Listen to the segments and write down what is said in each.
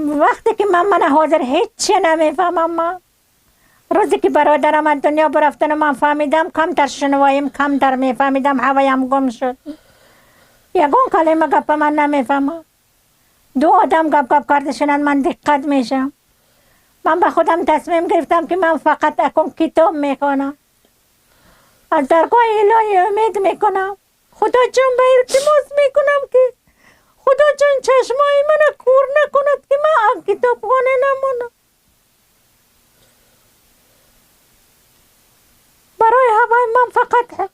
وقتی که من حاضر هیچ نمیفهمم. من روزی که برادرم از دنیا برفتن من فهمیدم کمتر شنواییم، کمتر میفهمیدم، هوایم گم شد. یگون کلمه گپ من نمیفهمم. دو آدم گپ گپ کرده شدن من دقت میشم. من به خودم تصمیم گرفتم که من فقط اکن کتاب میخوانم. از درگاه الهی امید میکنم. خدا جان به التماس میکنم که خدا جان چشمای من کور نکند که من کتاب خانه نمانم. برای هوای من فقط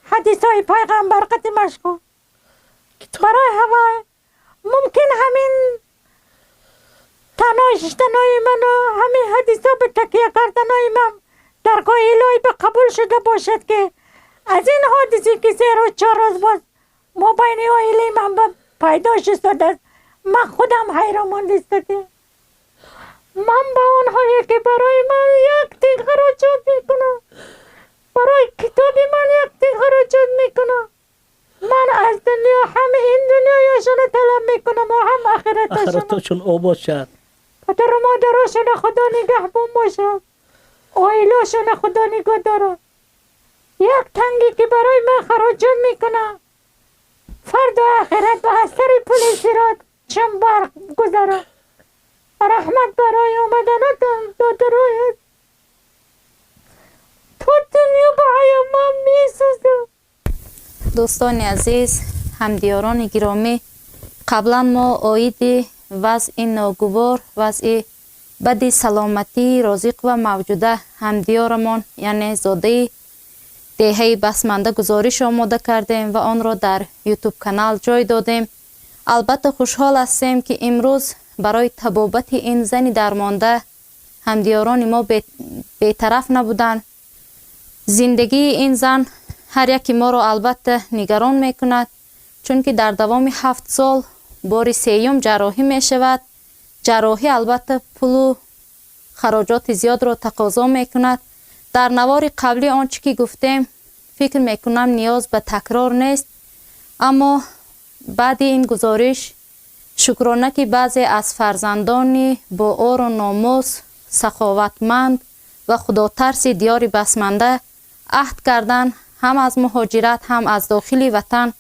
حدیث های پیغمبر قد مشغول. برای هوای ممکن همین تنها شدنای من و همین حدیث ها به تکیه کردنای من درگاه الهی به قبول شده باشد که از این حادثی که 3 روز 4 روز باز مابین عائله من به پیدا شده، من خودم حیران مانده ایستادم. من به آنهایی که برای من یک تین خراجات میکنم، برای کتاب من یک تین خراجات میکنم، من از دنیا هم این دنیایشان طلب میکنم و هم آخرتشون آباد شد. پدر و مادرشون خدا نگهبان باشد، عائله‌شون خدا نگاه داره. یک تنگی که برای من خراجات میکنم فردا آخرت به اثر پول صراط چون برق گذره. رحمت برای آمدنتان دادرای تو دنیا به من میسوزه. دوستان عزیز، همدیاران گرامی، قبلا ما عاید وضع ناگوار، وضع بد سلامتی رازق و موجوده همدیارمان یعنی زاده دهه بسمنده گزارش آماده کردیم و آن را در یوتیوب کانال جای دادیم. البته خوشحال هستیم که امروز برای طبابت این زن درمانده همدیاران ما بی‌طرف نبودند. زندگی این زن هر یکی ما را البته نگران میکند، چون که در دوام 7 سال بار سیوم جراحی می شود. جراحی البته پول و خراجات زیاد را تقاضا میکند. در نوار قبلی آنچه که گفتیم فکر میکنم نیاز به تکرار نیست، اما بعد این گزارش شکرانه که بعضی از فرزندان با آر و ناموس، سخاوتمند و خداترس دیار بسمنده عهد کردن هم از مهاجرت هم از داخل وطن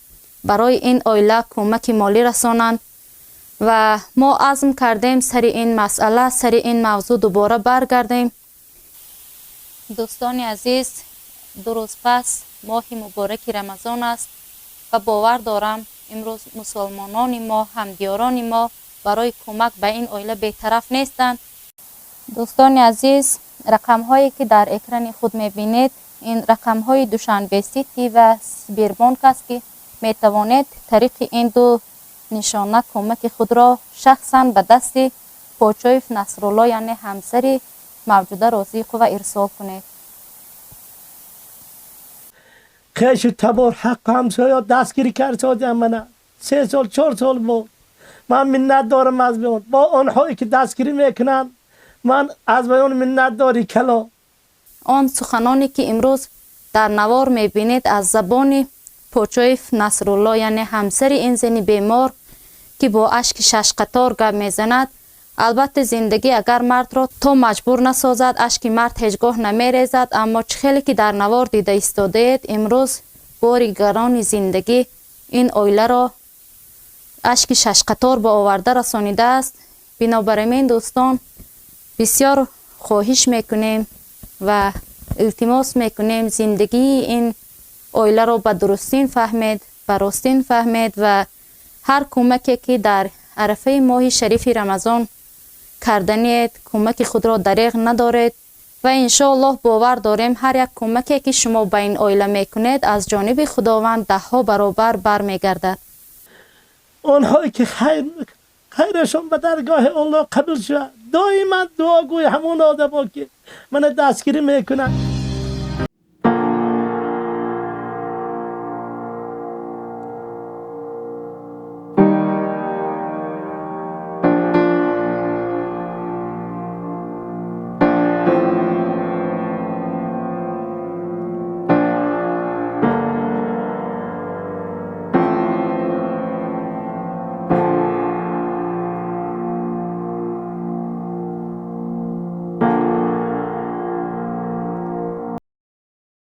برای این عائله کمک مالی رسانند و ما عزم کردیم سر این مسئله، سر این موضوع دوباره برگردیم. دوستان عزیز، 2 روز پس ماه مبارک رمضان است و باور دارم امروز مسلمانان ما، همدیاران ما برای کمک به این عائله بی‌طرف نیستند. دوستان عزیز، رقم هایی که در اکران خود میبینید این رقم های دوشنبه سیتی و سیبربانک است که میتوانید طریق این دو نشانه کمک خود را شخصا به دست پاچایف نصرالله یعنی همسر موجوده رازیقова ارسال کنید. خیش تبار حق همسایه دستگیری کرد سازم من 3 سال 4 سال بود. من منت دارم از بیان با آنهایی که دستگیری میکنن، من از بیان منت داری کلا. آن سخنانی که امروز در نوار میبینید از زبان پاچایف نصرالله یعنی همسر این زن بیمار که با اشک 6 قطار گپ میزند. البته زندگی اگر مرد را تا مجبور نسازد اشک مرد هیچگاه نمیریزد، اما چه خیلی که در نوار دیده ایستادید امروز بار گران زندگی این عائله را اشک 6 قطار به آورده رسانیده است. بنابراین دوستان بسیار خواهش میکنیم و التماس میکنیم زندگی این عائله را به درستین فهمید، به راستین فهمید و هر کمکی که در عرفه ماه شریف رمضان کردنید کمک خود را دریغ ندارید و انشاءالله باور داریم هر یک کمکی که شما به این عائله میکنید از جانب خداوند 10 ها برابر برمیگردد. آنهایی که خیرشون به درگاه الله قبول شود، دائما دعاگوی همون آدم که من دستگیری میکنن.